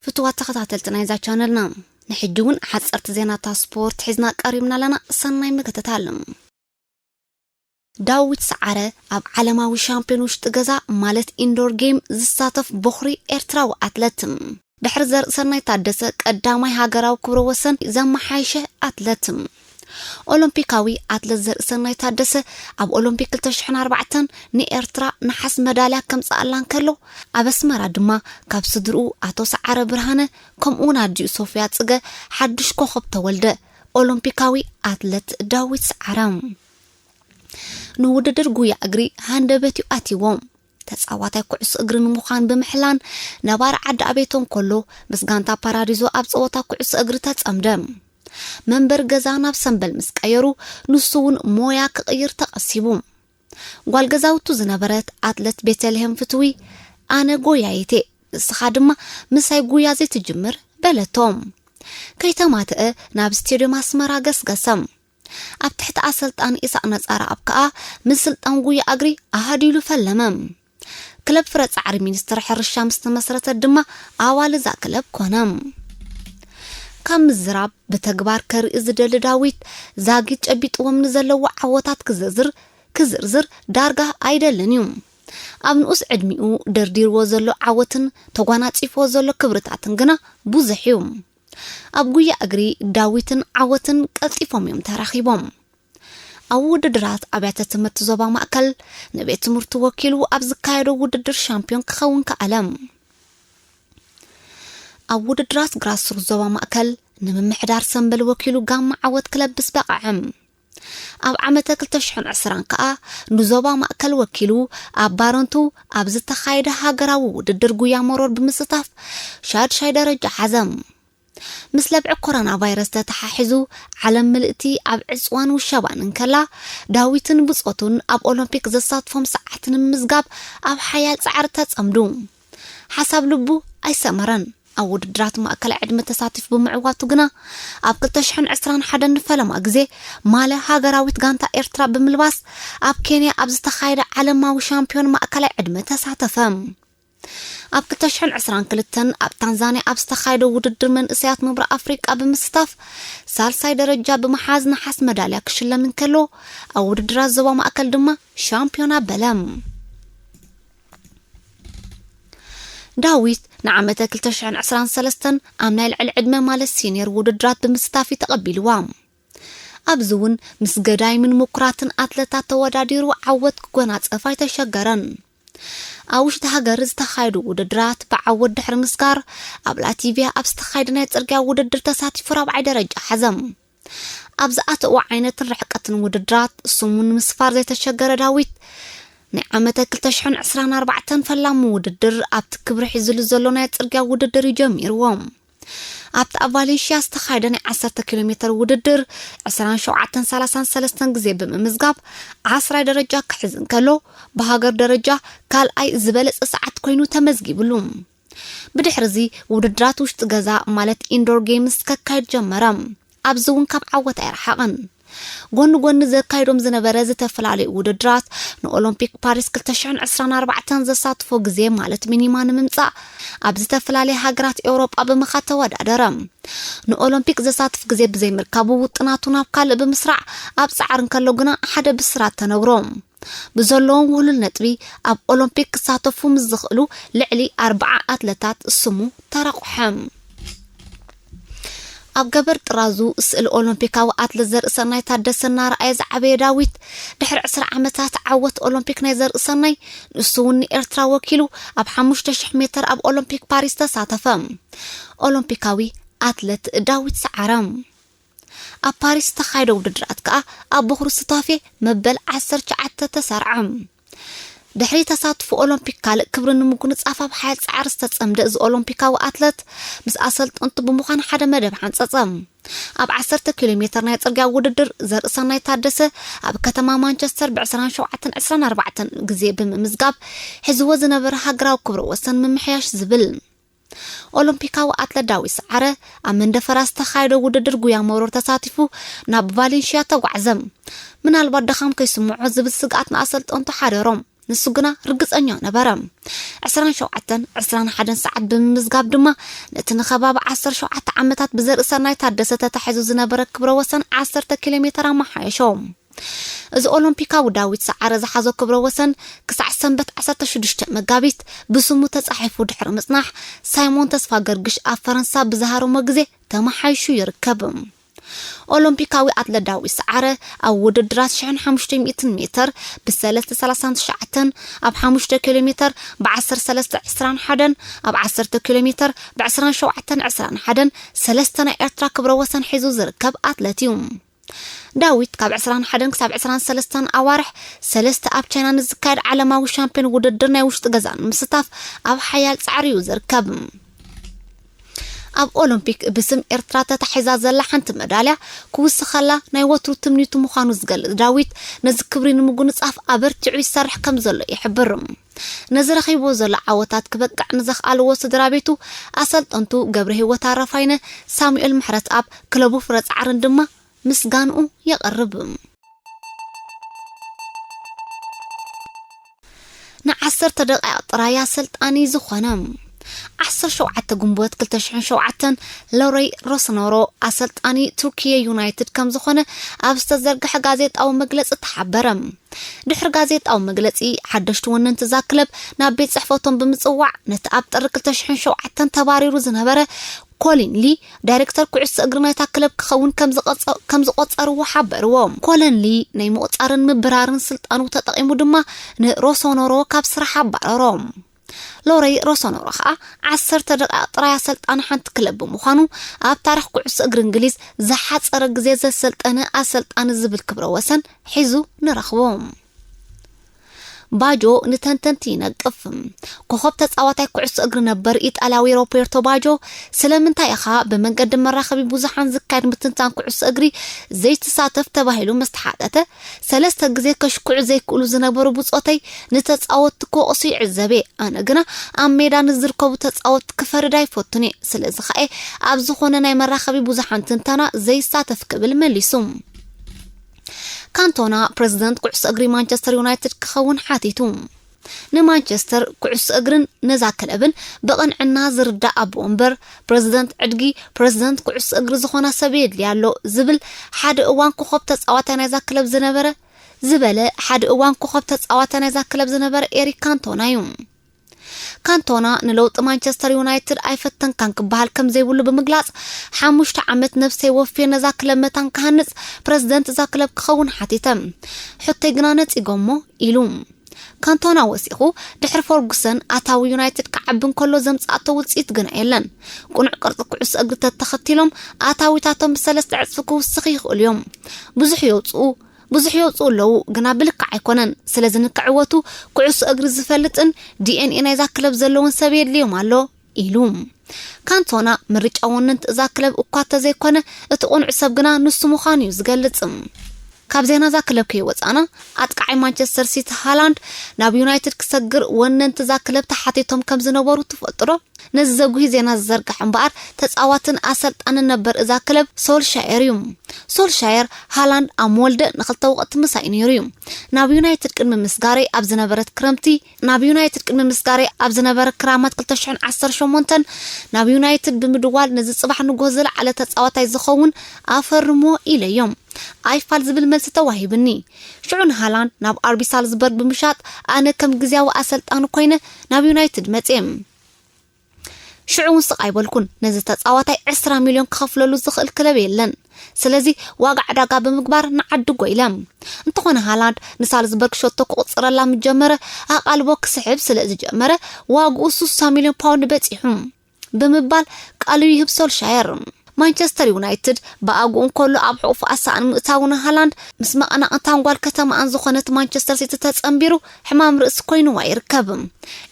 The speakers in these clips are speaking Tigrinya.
ፍቱዋት ተኸታተልቲ ናይዛ ቻነልና፣ ንሕጂ እውን ሓፀርቲ ዜናታት ስፖርት ሒዝና ቀሪብና ኣለና። ሰናይ ምክትታል። ዳዊት ሰዓረ ኣብ ዓለማዊ ሻምፒዮን ውሽጢ ገዛ ማለት ኢንዶር ጌም ዝሳተፍ ቦኽሪ ኤርትራዊ ኣትለት። ድሕሪ ዘርእሰናይ ታደሰ ቀዳማይ ሃገራዊ ክብረ ወሰን ዘመሓየሸ ኣትለት። ኦሎምፒካዊ ኣትለት ዘርእሰናይ ታደሰ ኣብ ኦሎምፒክ ክልተ ሽሕን ኣርባዕተን ንኤርትራ ነሓስ መዳልያ ከምጽኣላ እንከሎ፣ ኣብ ኣስመራ ድማ ካብ ስድርኡ ኣቶ ሰዓረ ብርሃነ ከምኡውን ኣዲኡ ሶፍያ ጽገ ሓድሽ ኮኸብ ተወልደ። ኦሎምፒካዊ ኣትለት ዳዊት ሰዓረ። ንውድድር ጉያ እግሪ ሃንደበት እዩ ኣትይዎ። ተጻዋታይ ኩዕሶ እግሪ ንምዃን ብምሕላን ነባሪ ዓዲ ኣቤቶ እንከሎ፣ ምስ ጋንታ ፓራዲዞ ኣብ ጸወታ ኩዕሶ እግሪ ተጸምደ። መንበሪ ገዛ ናብ ሰምበል ምስ ቀየሩ፣ ንሱ እውን ሞያ ክቕይር ተቐሲቡ። ጓል ገዛውቱ ዝነበረት ኣትለት ቤተልሔም ፍትዊ፣ "ኣነ ጎያይት እየ፣ ንስኻ ድማ ምሳይ ጉያ ዘይትጅምር?" በለቶ። ከይተማትአ ናብ ስቴድዮም ኣስመራ ገስገሰ። ኣብ ትሕቲ ኣሰልጣኒ ኢሳቕ ነጻረኣብ ከኣ ምስልጣን ጉያ እግሪ ኣሃዲሉ ፈለመ። ክለብ ፍረ ጻዕሪ ሚኒስትሪ ሕርሻ ምስ ተመስረተት ድማ ኣባል እዛ ክለብ ኮነ። ካብ ምዝራብ ብተግባር ከርኢ ዝደሊ ዳዊት፣ ዛጊት ጨቢጥዎም ንዘለዉ ዓወታት ክዝርዝር፣ ክዝርዝር ዳርጋ ኣይደልን እዩ። ኣብ ንኡስ ዕድሚኡ ደርዲርዎ ዘሎ ዓወትን ተጓናጺፍዎ ዘሎ ክብርታትን ግና ብዙሕ እዩ። ኣብ ጉያ እግሪ ዳዊትን ዓወትን ቀልጢፎም እዮም ተራኺቦም። ኣብ ውድድራት ኣብያተ ትምህርቲ ዞባ ማእከል ንቤት ትምህርቱ ወኪሉ ኣብ ዝካየዶ ውድድር ሻምፒዮን ክኸውን ከኣለ። ኣብ ውድድራት ግራስሩት ዞባ ማእከል ንምምሕዳር ሰምበል ወኪሉ ጋማ ዓወት ክለብስ በቕዐ። ኣብ ዓመተ ክልተ ሽሕን ዕስራን ከኣ ንዞባ ማእከል ወኪሉ ኣብ ባረንቱ ኣብ ዝተኻየደ ሃገራዊ ውድድር ጉያ መሮር ብምስታፍ ሻድሻይ ደረጃ ሓዘ። ምስ ለብዒ ኮሮና ቫይረስ ተተሓሒዙ ዓለም ምልእቲ ኣብ ዕጽዋን ውሸባን እንከላ፣ ዳዊትን ብጾቱን ኣብ ኦሎምፒክ ዘሳትፎም ሰዓት ንምምዝጋብ ኣብ ሓያል ጻዕሪ ተጸምዱ። ሓሳብ ልቡ ኣይሰመረን። ኣብ ውድድራት ማእከላይ ዕድመ ተሳቲፉ ብምዕዋቱ ግና፣ ኣብ ክልተ ሽሕን ዕስራን ሓደን ንፈለማ ግዜ ማልያ ሃገራዊት ጋንታ ኤርትራ ብምልባስ ኣብ ኬንያ ኣብ ዝተኻየደ ዓለማዊ ሻምፒዮን ማእከላይ ዕድመ ተሳተፈ። ኣብ ክልተ ሽሕን ዕስራን ክልተን ኣብ ታንዛንያ ኣብ ዝተኻየደ ውድድር መንእሰያት ምብራቕ ኣፍሪቃ ብምስታፍ ሳልሳይ ደረጃ ብምሓዝ ነሓስ መዳልያ ክሽለም እንከሎ፣ ኣብ ውድድራት ዞባ ማእከል ድማ ሻምፒዮን ኣበለ። ዳዊት ንዓመተ ክልተ ሽሕን ዕስራን ሰለስተን ኣብ ናይ ልዕሊ ዕድመ ማለት ሲኒየር ውድድራት ብምስታፍ እዩ ተቐቢልዋ። ኣብዚ እውን ምስ ገዳይምን ምኩራትን ኣትለታት ተወዳዲሩ ዓወት ክጎናጸፍ ኣይተሸገረን። ኣብ ውሽጢ ሃገር ዝተኻየዱ ውድድራት ብዓወት ድሕሪ ምስጋር፣ ኣብ ላቲቪያ ኣብ ዝተኻየደ ናይ ጽርግያ ውድድር ተሳቲፉ ራብዓይ ደረጃ ሓዘ። ኣብ ዝኣተዎ ዓይነትን ርሕቀትን ውድድራት ስሙ ንምስፋር ዘይተሸገረ ዳዊት፣ ናይ ዓመተ ክልተ ሽሕን ዕስራን ኣርባዕተን ፈላሚ ውድድር ኣብቲ ክብሪ ሒዝሉ ዘሎ ናይ ጽርግያ ውድድር እዩ ጀሚርዎ። ኣብቲ ኣብ ቫሌንሽያ ዝተኻየደ ናይ ዓሰርተ ኪሎ ሜተር ውድድር ዕስራን ሸውዓተን ሰላሳን ሰለስተን ግዜ ብምምዝጋብ ዓስራይ ደረጃ ክሕዝ እንከሎ፣ ብሃገር ደረጃ ካልኣይ ዝበለጸ ሰዓት ኮይኑ ተመዝጊብሉ። ብድሕርዚ ውድድራት ውሽጢ ገዛ ማለት ኢንዶር ጌምስ ከካይድ ጀመረ። ኣብዚ እውን ካብ ዓወት ኣይረሓቐን። ጎኒ ጎኒ ዘካይዶም ዝነበረ ዝተፈላለዩ ውድድራት ንኦሎምፒክ ፓሪስ ክልተ ሽሕን ዕስራን ኣርባዕተን ዘሳትፎ ግዜ ማለት ሚኒማ ንምምጻእ ኣብ ዝተፈላለየ ሃገራት ኤውሮጳ ብምኻድ ተወዳደረ። ንኦሎምፒክ ዘሳትፍ ግዜ ብዘይምርካቡ ውጥናቱ ናብ ካልእ ብምስራዕ ኣብ ጻዕሪ እንከሎ ግና ሓደ ብስራት ተነግሮ። ብዘለዎም ውህሉል ነጥቢ ኣብ ኦሎምፒክ ክሳተፉ ምስ ዝኽእሉ ልዕሊ ኣርብዓ ኣትለታት ስሙ ተረቑሐ። ኣብ ገበር ጥራዙ ስእሊ ኦሎምፒካዊ ኣትለት ዘርእሰናይ ታደሰ እናረኣየ ዝዓበየ ዳዊት፣ ድሕሪ ዕስራ ዓመታት ዓወት ኦሎምፒክ ናይ ዘርእሰናይ፣ ንሱ እውን ንኤርትራ ወኪሉ ኣብ ሓሙሽተ ሽሕ ሜተር ኣብ ኦሎምፒክ ፓሪስ ተሳተፈ። ኦሎምፒካዊ ኣትለት ዳዊት ሰዓረ። ኣብ ፓሪስ ዝተኻየደ ውድድራት ከኣ ኣብ ቦኽሪ ሱታፌ መበል ዓሰርተ ትሽዓተ ተሰርዐ። ድሕሪ ተሳትፎ ኦሎምፒክ ካልእ ክብሪ ንምጉንጻፍ ኣብ ሓያል ጻዕሪ ዝተጸምደ እዚ ኦሎምፒካዊ ኣትለት፣ ምስ ኣሰልጠንቱ ብምዃን ሓደ መደብ ሓንጸጸ። ኣብ ዓሰርተ ኪሎ ሜተር ናይ ጽርግያ ውድድር ዘርእሰናይ ታደሰ ኣብ ከተማ ማንቸስተር ብ ዕስራን ሸውዓተን ዕስራን ኣርባዕተን ግዜ ብምምዝጋብ፣ ሒዝዎ ዝነበረ ሃገራዊ ክብረ ወሰን ምምሕያሽ ዝብል። ኦሎምፒካዊ ኣትለት ዳዊት ሰዓረ ኣብ መንደፈራ ዝተኻየደ ውድድር ጉያ መሮር ተሳቲፉ ናብ ቫሌንሽያ ተጓዕዘ። ምናልባት ድኻም ከይስምዖ ዝብል ስግኣት ንኣሰልጠንቱ ሓደሮም። ንሱ ግና ርግጸኛ ነበረ። ዕስራን ሸውዓተን ዕስራን ሓደን ሰዓት ብምምዝጋብ ድማ ነቲ ንኸባቢ ዓሰርተ ሸውዓተ ዓመታት ብዘርእሰናይ ታደሰ ተታሒዙ ዝነበረ ክብረ ወሰን ዓሰርተ ኪሎ ሜተር ኣመሓየሾ። እዚ ኦሎምፒካዊ ዳዊት ሰዓረ ዝሓዞ ክብረ ወሰን ክሳዕ ሰንበት ዓሰርተ ሽዱሽተ መጋቢት ብስሙ ተጻሒፉ ድሕሪ ምጽናሕ፣ ሳይሞን ተስፋ ገርግሽ ኣብ ፈረንሳ ብዝሃረሞ ግዜ ተመሓይሹ ይርከብ። ኦሎምፒካዊ ኣትለት ዳዊት ሰዓረ ኣብ ውድድራት ሽሕን ሓሙሽተ ሚእትን ሜትር ብሰለስተ ሰላሳን ትሽዓተን፣ ኣብ ሓሙሽተ ኪሎ ሜትር ብዓሰርተ ሰለስተ ዕስራን ሓደን፣ ኣብ ዓሰርተ ኪሎ ሜትር ብዕስራን ሸውዓተን ዕስራን ሓደን ሰለስተ ናይ ኤርትራ ክብረ ወሰን ሒዙ ዝርከብ ኣትለት እዩ። ዳዊት ካብ ዕስራን ሓደን ክሳብ ዕስራን ሰለስተን ኣዋርሕ ሰለስተ ኣብ ቻይና ንዝካየድ ዓለማዊ ሻምፒዮን ውድድር ናይ ውሽጢ ገዛ ንምስታፍ ኣብ ሓያል ጻዕሪ እዩ ዝርከብ። ኣብ ኦሎምፒክ ብስም ኤርትራ ተታሒዛ ዘላ ሓንቲ መዳልያ ክውስኸላ ናይ ወትሩ ትምኒቱ ምዃኑ ዝገልጽ ዳዊት፣ ነዚ ክብሪ ንምጉንጻፍ ኣበርቲዑ ይሰርሕ ከም ዘሎ ይሕብር። ነዚ ረኺብዎ ዘሎ ዓወታት ክበቅዕ ንዘኽኣልዎ ስድራ ቤቱ፣ ኣሰልጠንቱ ገብረ ህይወት ኣረፋይነ፣ ሳሙኤል ምሕረትኣብ፣ ክለቡ ፍረ ጻዕርን ድማ ምስጋንኡ የቕርብ። ንዓሰርተ ደቂቕ ጥራይ ኣሰልጣኒ ዝኾነ። ዓሰርተ ሸውዓተ ግንቦት ክልተ ሽሕን ሸውዓተን፣ ሎሬ ሮስኖሮ ኣሰልጣኒ ቱርኪየ ዩናይትድ ከም ዝኾነ ኣብ ዝተዘርግሐ ጋዜጣዊ መግለጺ ተሓበረ። ድሕሪ ጋዜጣዊ መግለጺ፣ ሓደሽቲ ወነንቲ እዛ ክለብ ናብ ቤት ጽሕፈቶም ብምጽዋዕ፣ ነቲ ኣብ ጥሪ ክልተ ሽሕን ሸውዓተን ተባሪሩ ዝነበረ ኮሊን ሊ፣ ዳይሬክተር ኩዕሶ እግሪ ናይታ ክለብ ክኸውን ከም ዝቐጸ-፣ ከም ዝቖጸርዎ ሓበርዎ። ኮለን ሊ ናይ ምቑጻርን ምብራርን ስልጣኑ ተጠቒሙ ድማ ንሮሶኖሮ ካብ ስራሕ ኣባረሮ። ሎሬ ሮሶኖሮ ኸኣ ዓሰርተ ደቂቕ ጥራይ ኣሰልጣኒ ሓንቲ ክለብ ብምዃኑ፣ ኣብ ታሪኽ ኩዕሶ እግሪ እንግሊዝ ዝሓጸረ ግዜ ዘሰልጠነ ኣሰልጣኒ ዝብል ክብረ ወሰን ሒዙ ንረኽቦ። ባጆ ንተንተንቲ ይነቅፍ። ኮኸብ ተጻዋታይ ኩዕሶ እግሪ ነበር ኢጣልያዊ ሮቤርቶ ባጆ፣ ስለምንታይ ኢኻ ብመንገዲ መራኸቢ ብዙሓን ዝካየድ ምትንታን ኩዕሶ እግሪ ዘይትሳተፍ ተባሂሉ ምስ ተሓተተ፣ ሰለስተ ግዜ ከሽኩዑ ዘይክእሉ ዝነበሩ ብጾተይ ንተጻወትቲ ክወቕሱ ይዕዘብ እየ። ኣነ ግና ኣብ ሜዳ ንዝርከቡ ተጻወትቲ ክፈርድ ኣይፈቱን እየ። ስለዚ ኸኣ ኣብ ዝኾነ ናይ መራኸቢ ብዙሓን ትንተና ዘይሳተፍ ክብል መሊሱ። ካንቶና ፕረዚደንት ኩዕሶ እግሪ ማንቸስተር ዩናይትድ ክኸውን ሓቲቱ። ንማንቸስተር ኩዕሶ እግርን ነዛ ክለብን ብቕንዕና ዝርዳእ ኣቦ ወንበር፣ ፕረዚደንት ዕድጊ፣ ፕረዚደንት ኩዕሶ እግሪ ዝኾና ሰብ የድልያ ኣሎ ዝብል ሓደ እዋን ኮኸብ ተጻዋታይ ናይዛ ክለብ ዝነበረ፣ ዝበለ ሓደ እዋን ኮኸብ ተጻዋታይ ናይዛ ክለብ ዝነበረ ኤሪክ ካንቶና እዩ። ካንቶና ንለውጢ ማንቸስተር ዩናይትድ ኣይፈተንካን ክበሃል ከም ዘይብሉ ብምግላጽ፣ ሓሙሽተ ዓመት ነብሰይ ወፍየ ነዛ ክለብ መታን ክሃንጽ ፕረዚደንት እዛ ክለብ ክኸውን ሓቲተ። ሕቶይ ግና ነጺጎሞ ኢሉ። ካንቶና ወሲኹ፣ ድሕሪ ፈርጉሰን ኣታዊ ዩናይትድ ክዓቢ እንከሎ ዘምጽኣቶ ውጽኢት ግና የለን። ቅኑዕ ቅርጺ ኩዕሶ እግሪ ተተኸቲሎም ኣታዊታቶም ብሰለስተ ዕጽፊ ክውስኽ ይኽእሉ እዮም። ብዙሕ የውጽኡ፣ ብዙሕ የውጽኡ ኣለዉ፣ ግና ብልክዕ ኣይኮነን። ስለዚ ንክዕወቱ ኩዕሶ እግሪ ዝፈልጥን ዲ ኤን ኤ ናይዛ ክለብ ዘለዎን ሰብ የድልዮም ኣሎ ኢሉ። ካንቶና ምርጫ ወነንቲ እዛ ክለብ እኳ ተዘይኮነ፣ እቲ ቅኑዕ ሰብ ግና ንሱ ምዃኑ እዩ ዝገልጽ። ካብ ዜና እዛ ክለብ ከይወጻና፣ ኣጥቃዓይ ማንቸስተር ሲቲ ሃላንድ ናብ ዩናይትድ ክሰግር ወነንቲ እዛ ክለብ ተሓቲቶም ከም ዝነበሩ ትፈልጡ ዶ? ነዚ ዘጉሂ ዜና ዝዘርግሐ እምበኣር ተጻዋትን ኣሰልጣንን ነበር እዛ ክለብ ሶልሻየር እዩ። ሶልሻየር ሃላንድ ኣብ መወልደ ንክልተ ወቕቲ ምሳይ ነይሩ እዩ። ናብ ዩናይትድ ቅድሚ ምስጋረይ ኣብ ዝነበረት ክረምቲ፣ ናብ ዩናይትድ ቅድሚ ምስጋረይ ኣብ ዝነበረ ክራማት ክልተ ሽሕን ዓሰርተ ሸሞንተን፣ ናብ ዩናይትድ ብምድዋል ነዚ ጽባሕ ንግሆ ዝለዓለ ተጻዋታይ ዝኸውን ኣፈርሞ ኢለዮም። ኣይፋል ዝብል መልሲ ተዋሂብኒ። ሽዑ ንሃላንድ ናብ ኣርቢ ሳልዝበርግ ብምሻጥ ኣነ ከም ግዝያዊ ኣሰልጣኒ ኮይነ ናብ ዩናይትድ መጽየ። ሽዑ እውን ስቕ ኣይበልኩን። ነዚ ተጻዋታይ ዕስራ ሚልዮን ክኸፍለሉ ዝኽእል ክለብ የለን። ስለዚ ዋጋ ዕዳጋ ብምግባር ንዓድጎ ኢለ። እንተኾነ ሃላንድ ንሳልዝበርግ ሸቶ ክቑጽረላ ምስ ጀመረ፣ ኣቓልቦ ክስሕብ ስለ ዝጀመረ፣ ዋግኡ ስሳ ሚልዮን ፓውንድ በጺሑ ብምባል ቃሉ ይህብ ሶልሻየር። ማንቸስተር ዩናይትድ ብኣግኡ እንከሎ ኣብ ሕቑፉ ኣሳእን ምእታው ንሃላንድ ምስ መቐናቕንታን ጓል ከተማኣን ዝኾነት ማንቸስተር ሲቲ ተጸንቢሩ ሕማም ርእሲ ኮይንዋ ይርከብ።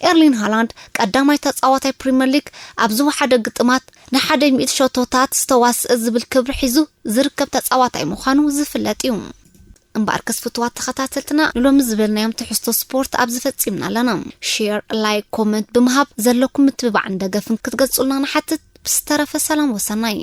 ኤርሊን ሃላንድ ቀዳማይ ተጻዋታይ ፕሪምየር ሊግ ኣብ ዝወሓደ ግጥማት ንሓደ ሚእቲ ሸቶታት ዝተዋስአ ዝብል ክብሪ ሒዙ ዝርከብ ተጻዋታይ ምዃኑ ዝፍለጥ እዩ። እምበኣር ከስ ፍትዋት ተኸታተልትና ንሎሚ ዝበልናዮም ትሕዝቶ ስፖርት ኣብዚ ፈጺምና ኣለና። ሼር፣ ላይክ፣ ኮመንት ብምሃብ ዘለኩም ምትብባዕን ደገፍን ክትገልጹልና ንሓትት። ብዝተረፈ ሰላም ወሰናይ።